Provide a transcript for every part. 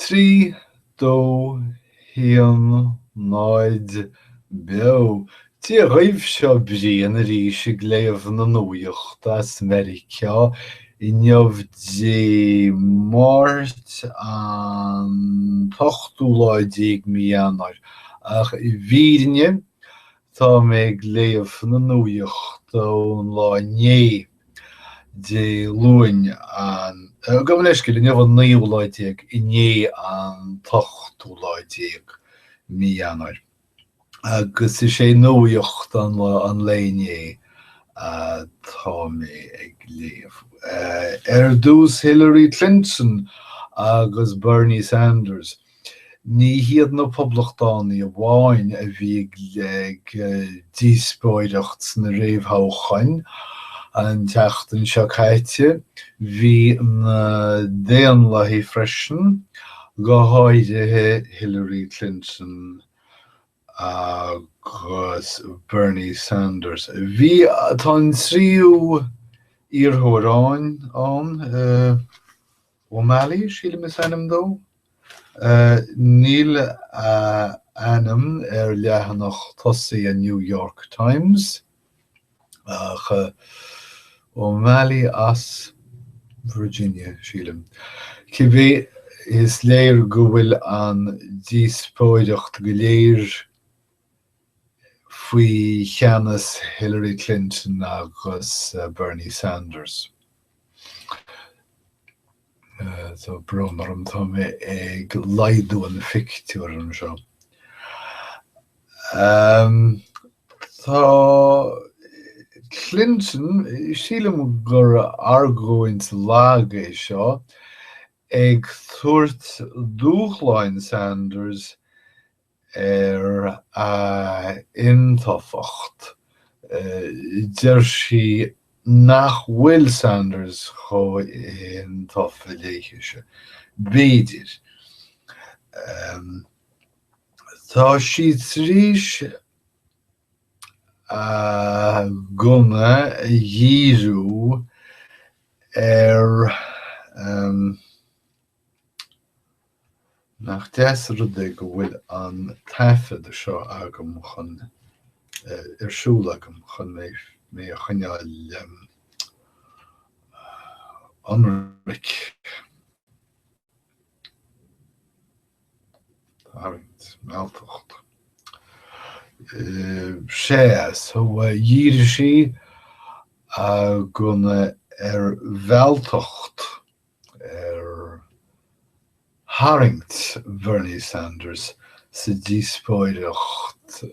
3, 2, 1, 0, Beo! Dia dhaoibh, seo Brian arís ag léamh na nuachta as Meiriceá inniu Dé Máirt an t-ochtú lá déag mí Eanáir. Ach i bhfírinne tá mé ag léamh na nuachta ón lá inné. Dé Luain an, gabh mo leithscéal, inniu an naoú lá déag, inné an t-ochtú lá déag mí Eanáir. Agus is é nuacht an lá an lae inné atá mé ag léamh. Ar dtús Hillary Clinton agus Bernie Sanders. Ní hiad na Poblachtánaigh amháin a bhí ag díospóireacht sna réamhthoghcháin an tseachtain seo caite, bhí na Daonlathaigh freisin, go háirithe Hillary Clinton agus Bernie Sanders. Bhí, tá an tríú iarrthóir ann, O'Malley, sílim is ainm dó. Níl a ainm ar leathanach tosaigh an New York Times, ach O'Malley as Virginia, sílim. Cibé, is léir go bhfuil an díospóireacht go léir faoi cheannas Hillary Clinton agus Bernie Sanders. Tá brón orm, tá mé ag laghdú an phictiúir anseo. Tá Clinton, sílim gur argóint lag é seo, ag tabhairt dúshláin Sanders ar a intofacht. Deir sí nach bhfuil Sanders chomh hintofa léithise. B'fhéidir. Tá sí tar éis a gunna a dhíriú ar. Nach deas an rud é go bhfuil an taifead seo agam chun, ar siúl agam chun mé mé a choinneáil ionraic. Tarraingt, mealltacht. Sea, so dhírigh sí a gunna ar mhealltacht. ar tharraingt Bernie Sanders sa díospóireacht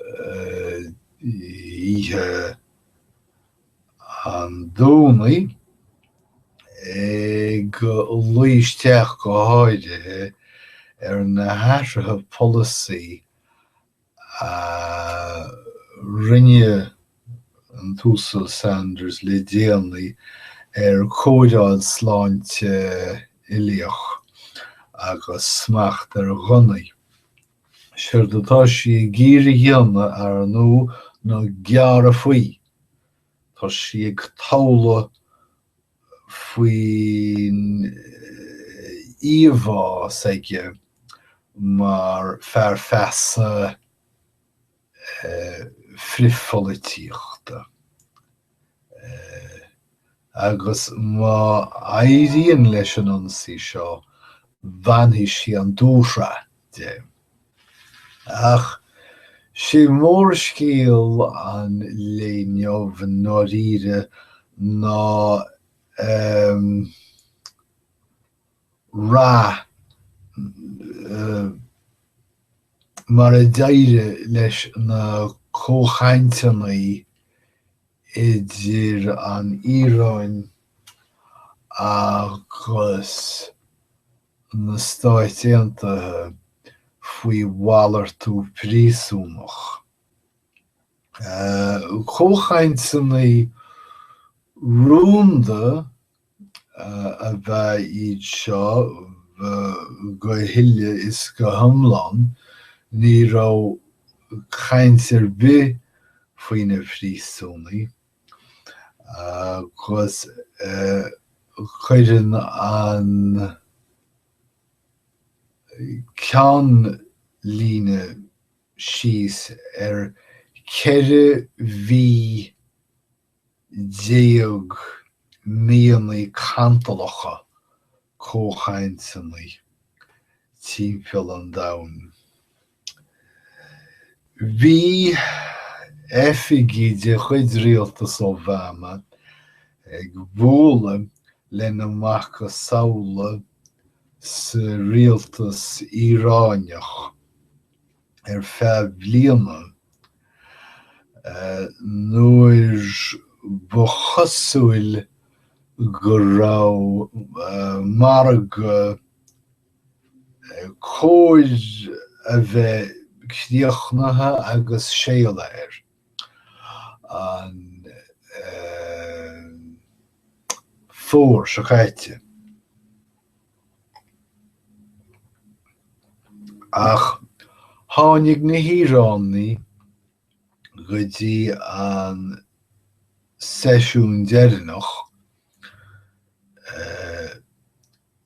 oíche an Domhnaigh, ag luí isteach go háirithe ar na hathruithe polasaí a rinne an tUasal Sanders le déanaí ar chóireáil sláinte uilíoch agus smacht ar ghunnaí. Séard atá sí ag iarraidh a dhéanamh, ar ndóigh, ná gearradh faoi. Tá sí ag toghlach faoin íomhá s'aige mar fear feasa frithpholaitíochta. Agus má éiríonn leis an ionsaí seo, bainfidh sí an dúshraith de. Ach sé mórscéal an lae inniu i ndáiríre ná rath mar a d'éirigh leis na comhchainteanna idir an Iaráin agus na Stáit Aontaithe faoi mhalartú príosúnach. Comhchainteanna rúnda ab ea iad seo go huile is go hiomlán, ní raibh caint ar bith faoi na príosúnaigh agus cuireann an Ceannlíne síos ar 14 mhí mianaigh cantalacha comhchainteanna timpeall an domhain. Bhí oifigigh de chuid rialtas Obama ag bualadh lena macasamhla sa rialtas Iaráineach ar feadh bliana nuair ba chosúil go raibh margadh cóir a bheith críochnaithe agus séala air an fómhar seo caite. Ach tháinig na hIaránaigh go dtí an seisiún deireanach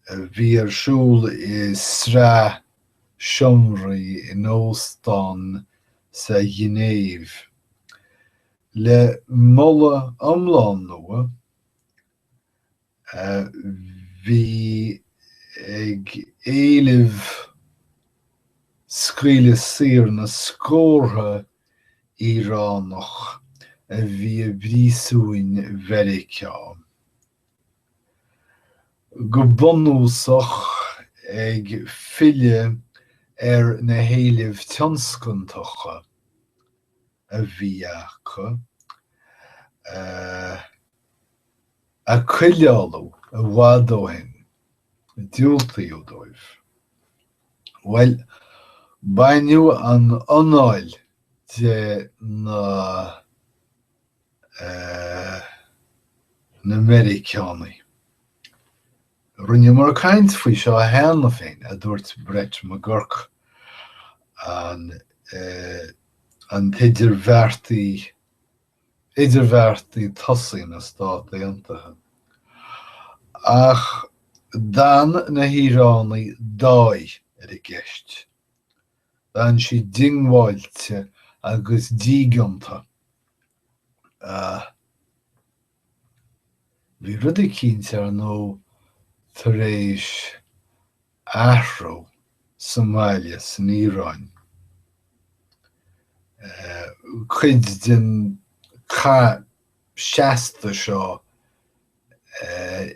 a bhí ar siúl i sraith seomraí in óstán sa Ghinéiv, le moladh iomlán nua a bhí ag éileamh scaoileadh saor na scórtha Iaránach a bhí i bpríosúin Mheiriceá. Go bunúsach ag filleadh ar na héilimh tionscantacha a bhí acu, a coinneáladh i bhfad ó shin, a diúltaíodh dóibh. Bhuel, baineadh an anáil de na na Meiriceánaigh. Rinneamar caint faoi seo cheana féin, a dúirt Brett McGurk, an an t-idirbheartaí idirbheartaí tosaigh na Stát Aontaithe. Ach d'fhan na hIaránaigh dáigh ar an gceist. D'fhan siad diongbháilte agus dígeanta. Bhí rud eicínt, ar ndóigh, tar éis athrú sa mbaile san Iaráin. Cuid den cath seasta seo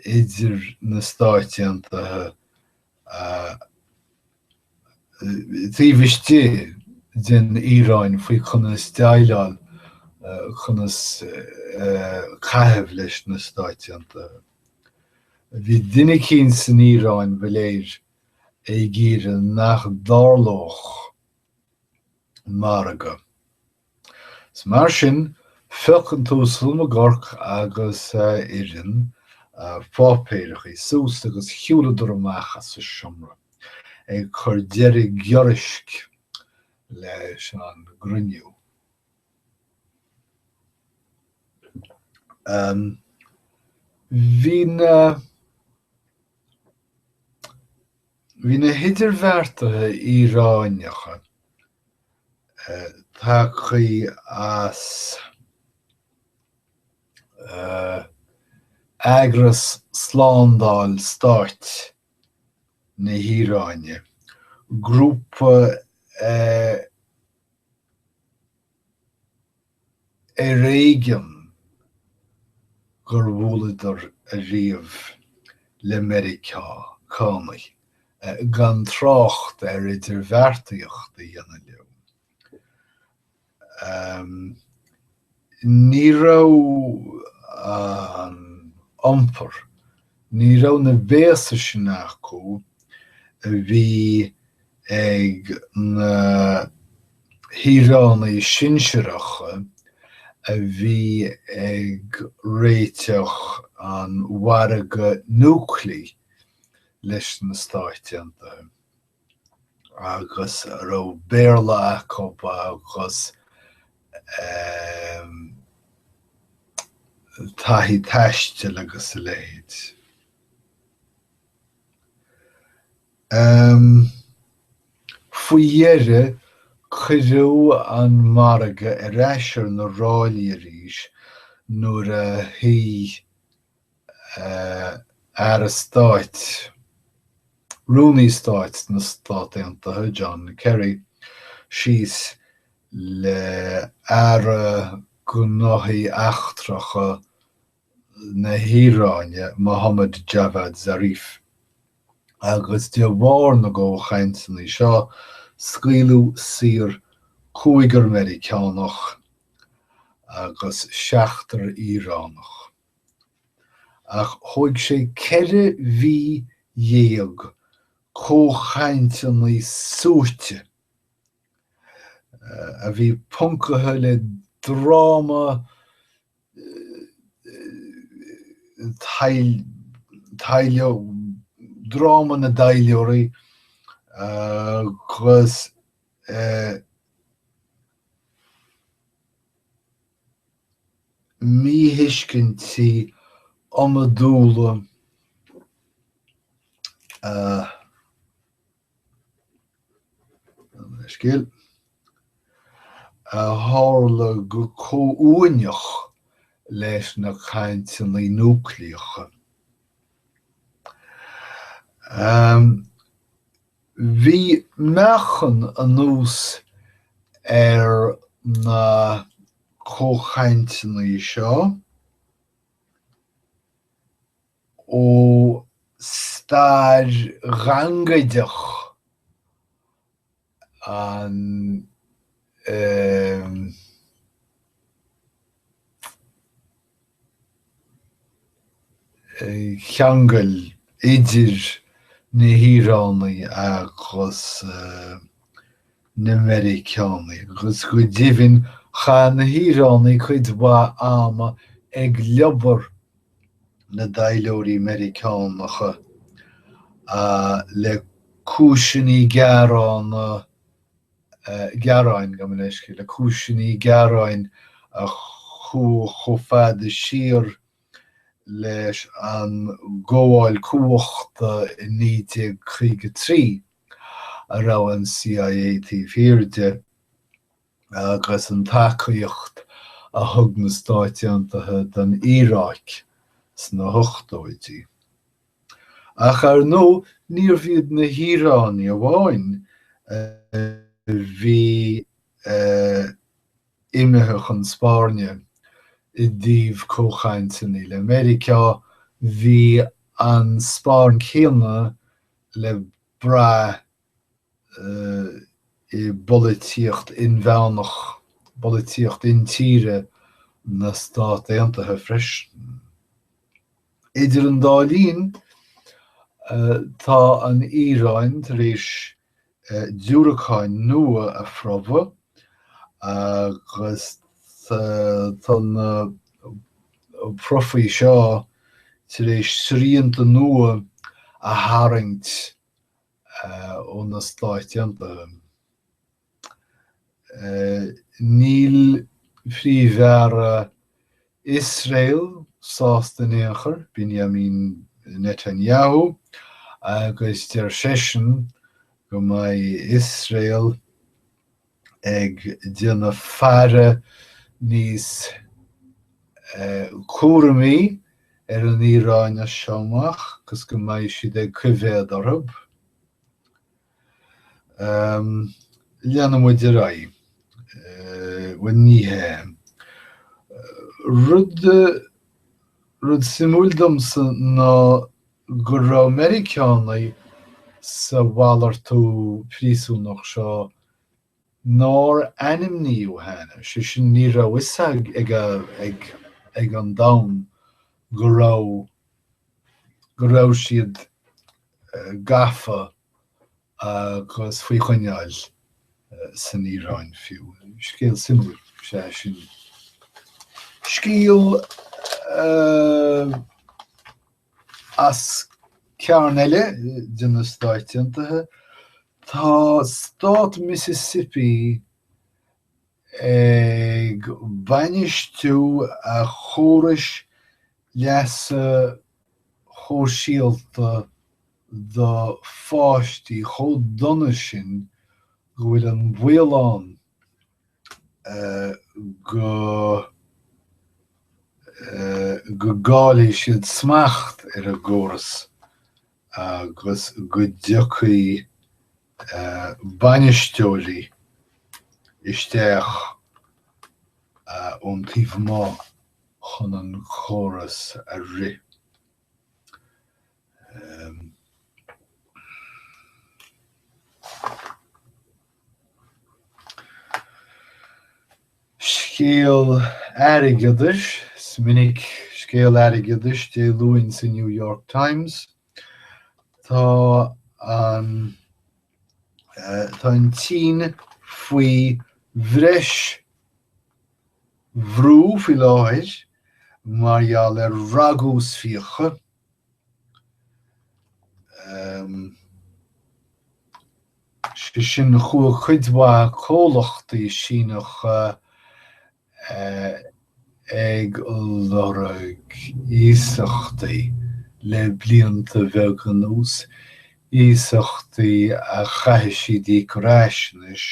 idir na Stáit Aontaithe taobh istigh den Iaráin faoi conas déileáil, conas caitheamh leis na Stáit Aontaithe. Bhí duine eicínt san Iaráin, ba léir, ag iarraidh nach dtarlódh margadh. 'S mar sin, phioc an tUasal McGurk agus a fhoireann a pháipéireachaí suas agus shiúladar amach as an seomra, ag cur deireadh giorraisc leis an gcruinniú. Bhí na. Bhí na hidirbheartaithe Iaránacha tagtha as eagras slándáil stáit na hIaráine, grúpa Ar éigean gur bhuaileadar ariamh le Meiriceánaigh, gan trácht ar idirbheartaíocht a dhéanamh leo. Ní raibh an iompar, ní raibh na béasa sin acu a bhí ag na hIaránaigh sinsearacha a bhí ag réiteach an mhargaidh núicléigh leis na Stáit Aontaithe agus a raibh Béarla acu agus taithí taistil agus a leithéid. Faoi dheireadh, cuireadh an margadh ar ais ar na ráillí arís nuair a shuigh Aire Stáit, Rúnaí Stáit na Stát Aontaithe, John Kerry, síos le Aire Gnóthaí Eachtracha na hIaráine, Mohammad Javad Zarif. Agus de bharr na gcomhchainteanna seo, scaoileadh saor cúigear Meiriceánach agus seachtar Iaránach. Ach thóg sé 14 mhí comhchainteanna suaite a bhí poncaithe le dráma dráma na dtaidhleoirí agus míthuiscintí iomadúla a Scéal a tharla go comhuaineach leis na cainteanna núicléacha. Bhí meáchan anuas ar na comhchainteanna seo ó stair ghangaideach an cheangail idir na hIaránaigh agus na Meiriceánaigh, agus go deimhin chaith na hIaránaigh cuid mhaith ama ag liobar na dtaidhleoirí Meiriceánacha le cúiseanna gearána, gearáin, gabh mo leithscéal, le cúiseanna gearáin a chuaigh chomh fada siar leis an gcomhdháil cumhachta i 1953 a raibh an CIA taobh thiar de. agus an tacaíocht a thug na Stáit Aontaithe don Iaráic sna hochtóidí. Ach ar ndóigh, níorbh iad na hIaránaigh amháin a bhí imithe chun spairne i dtaobh comhchainteanna le Meiriceá, bhí an spairn céanna le brath i bpolaitíocht inmheánach, polaitíocht intíre na Stát Aontaithe freisin. Idir an dá linn, tá an Iaráin tar éis diúracáin nua a phromhadh agus tá na profaí seo tar éis srianta nua a tharraingt ó na Stáit Aontaithe. Níl Príomh-Aire Iosrael sásta in aon chor, Binyamin Netanyahu, agus deir seisean go mbeidh Iosrael ag déanamh faire níos cúramaí ar an Iaráin as seo amach agus go mbeidh siad ag coimhéad orthu. Leanfaidh muid ar aghaidh. Bhuel, ní hea. Rud, rud suimiúil domsa ná go raibh Meiriceánaigh sa mhalartú príosúnach seo nár ainmníodh cheana, sé sin ní raibh fhios ag an domhan go raibh go raibh siad gafa agus faoi choinneáil san Iaráin fiú. Scéal suimiúil is ea sin. Scéal As cearn eile de na Stáit Aontaithe, tá stát Mississippi ag bainistiú a chórais leasa shóisialta do pháistí chomh dona sin. go bhfuil an baol ann go go gcaillfidh siad smacht ar an gcóras agus go dtiocfaidh bainisteoirí isteach ón taobh amuigh chun an córas a rith. Scéal airgeadais, Is minic scéal airgeadais Dé Luain sa New York Times. Tá an tá an tSín faoi bhreis bhrú faoi láthair mar gheall ar ragús fiacha. Sé sin, chuaigh cuid mhaith comhlachtaí Síneacha ag lorg iasachtaí le blianta beaga anuas, iasachtaí a chaithfidh siad íoc ar ais anois,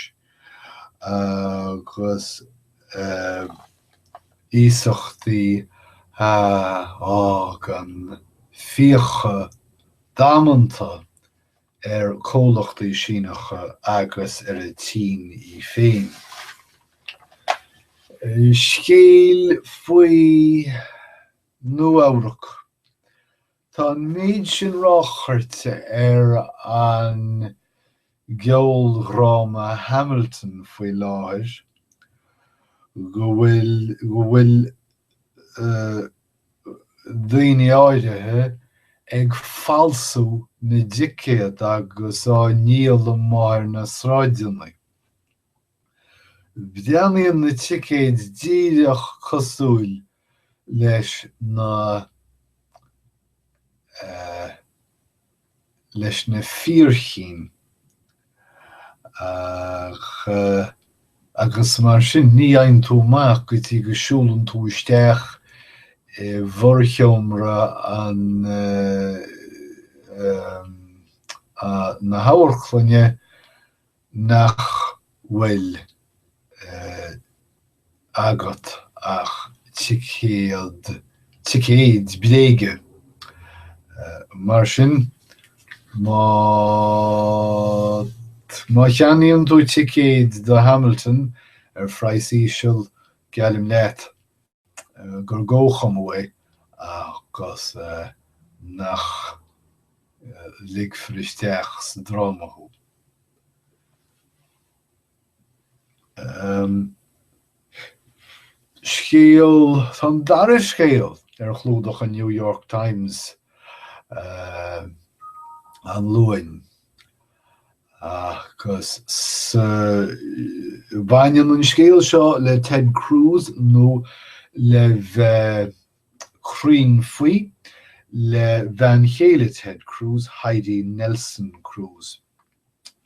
agus iasachtaí a fhágann fiacha damanta ar comhlachtaí Síneacha agus ar an tSín í féin. Scéal faoi Nua-Eabhrac. Tá an méid sin ráchairte ar an gceoldráma Hamilton faoi láthair go bhfuil go bhfuil daoine áirithe ag falsú na dticéad agus á ndíol amuigh ar na sráideanna. Breathnaíonn na ticéid díreach cosúil leis na leis na fíorchinn ach agus mar sin ní fhaigheann tú amach go dtí go siúlann tú isteach i bhforsheomra an na hamharclainne nach bhfuil agat ach ticéad, ticéid bréige. Mar sin, má má cheannaíonn tú ticéid do Hamilton ar phraghas íseal, geallaim leat gur góchumadh é agus nach ligfear isteach sa dráma thú. Scéal, tá an dara scéal ar chlúdach an New York Times an Luain agus baineann an scéal seo le Ted Cruz nó le bheith cruinn faoi, le bean chéile Ted Cruz, Heidi Nelson Cruz.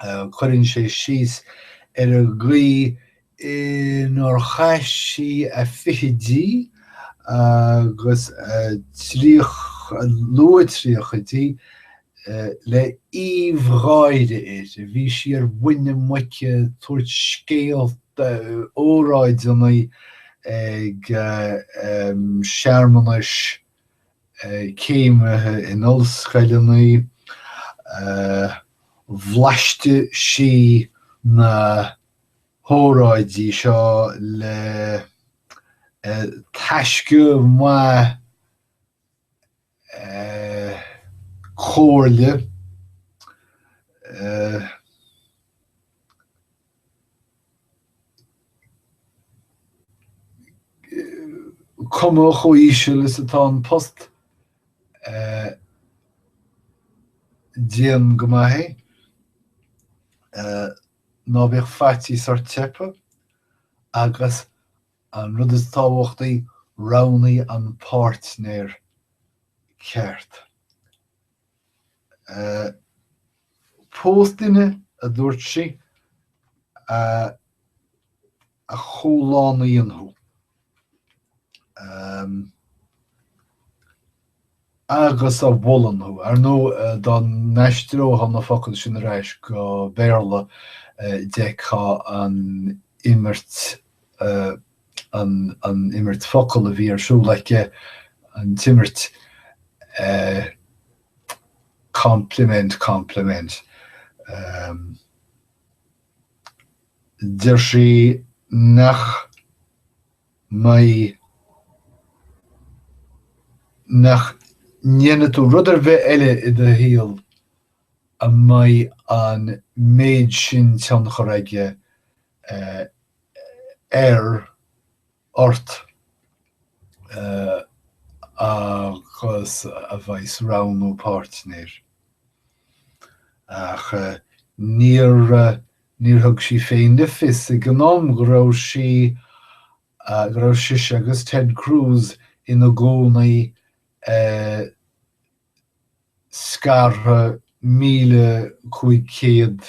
Cuireann sé síos ar an gcaoi inar chaith sí a fichidí agus a luath-tríochaidí le aoibh gháire uirthi. Bhí sí ar mhuin muice ag tabhairt scéalta, óráideanna ag searmanais céimithe in ollscoileanna. Bhlaistigh sí na hóráidí seo le taisce maith comhairle. Cuma chomh híseal is atá an post, déan go maith é, ná bíodh faitíos ort teipeadh, agus an rud is tábhachtaí, roghnaigh an páirtnéir ceart. Pós duine, a dúirt sí, a chomhlánaíonn thú. Agus a mholann thú. Ar ndóigh, dá n-aistreofá na focail sin ar ais go Béarla, d'fheicfeá an imirt, an imirt focal a bhí ar siúl aici, an t-imirt, compliment, compliment. Deir sí nach mbeidh, nach ndéanfaidh tú rud ar bith eile i do shaol a mbeidh an méid sin tionchar aige air, ort agus a bheas roghnú páirtnéir. Ach níor. Níor thug sí féin le fios ag an am go raibh sí, go raibh sise agus Ted Cruz ina gcónaí scartha 1,500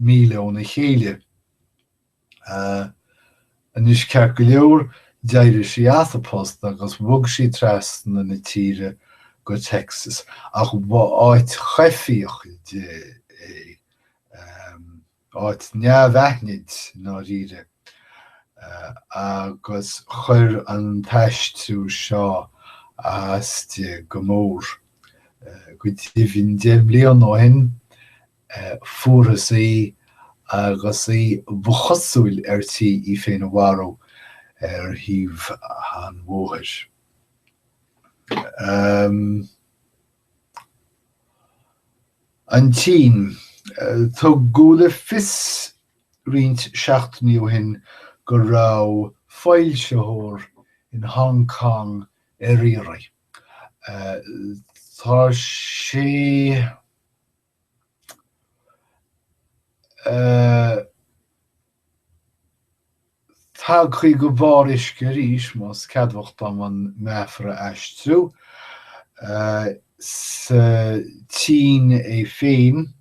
míle óna chéile. Anois ceart go leor, d'éirigh sí as a post agus bhog sí trasna na tíre go Texas, ach ba áit choimhthíoch di é. Áit neamhaithnid i ndáiríre, agus chuir an t-aistriú seo as di go mór. Go deimhin, 10 mbliana ó shin, fuarthas í agus í, ba chosúil, ar tí í féin a mharú ar thaobh an bhóthair. An tSín. Tugadh le fios roinnt seachtainí ó shin go raibh foilsitheoir in Hong Kong ar iarraidh. Tá sé. Tagtha go barr uisce arís, más ceadmhach dom an meafar a aistriú, sa tSín é féin,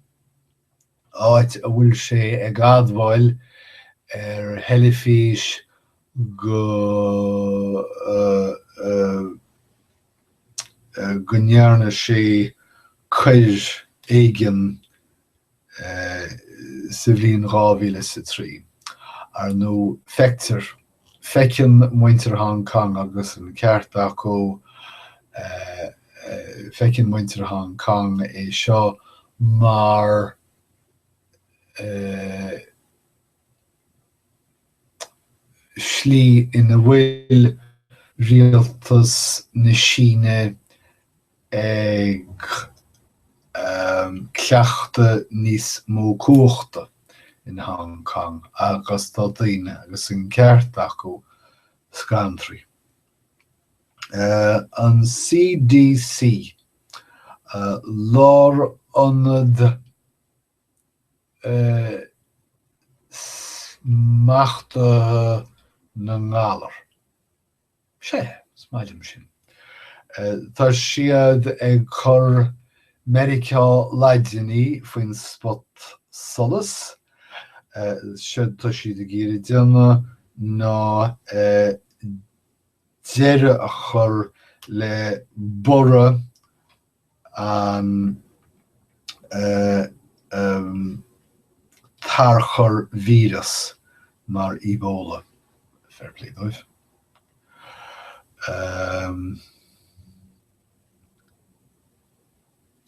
áit a bhfuil sé ag admháil ar theilifís go go ndearna sé coir éigin sa bhliain 2003. Ar ndóigh, feictear, feiceann muintir Hong Kong agus an ceart acu, feiceann muintir Hong Kong é seo mar slí ina bhfuil rialtas na Síne ag cleachtadh níos mó cumhachta in Hong Kong agus tá daoine, agus an ceart acu, scanraithe. An CDC, Lárionad Smachtaithe na nGalar. Sea, is maith liom sin. Tá siad ag cur Meiriceá Laidiní faoin spotsolas. Séard tá siad ag iarraidh déanamh ná deireadh a chur le borradh an tarchur víreas mar Ebola. Fair play dóibh.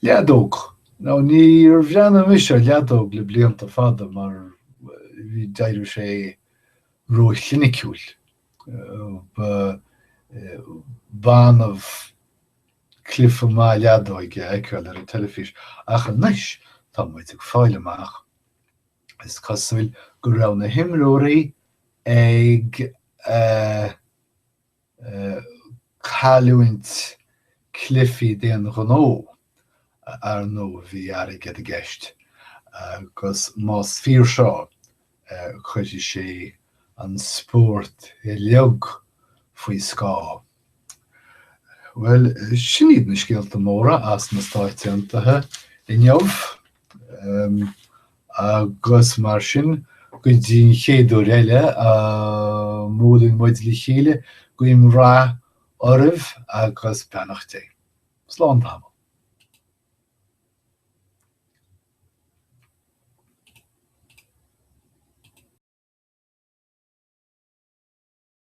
Leadóg. Now níor bhreathnaigh mise ar leadóg le blianta fada mar bhí d'éirigh sé róchliniciúil. Ba b'annamh cluiche maith leadóige a fheiceáil ar an teilifís, ach anois tá muid ag fáil amach, is cosúil, go raibh na himreoirí ag cailliúint cluichí d'aon ghnó, ar ndóigh bhí airgead i gceist, agus más fíor seo, cuirfidh sé an spórt uilig faoi scáth. Bhuel, sin iad na scéalta móra as na Stáit Aontaithe inniu. Agus mar sin, go dtí an chéad uair eile a mbuaileann muid le chéile, guím rath oraibh agus beannacht Dé. Slán tamall.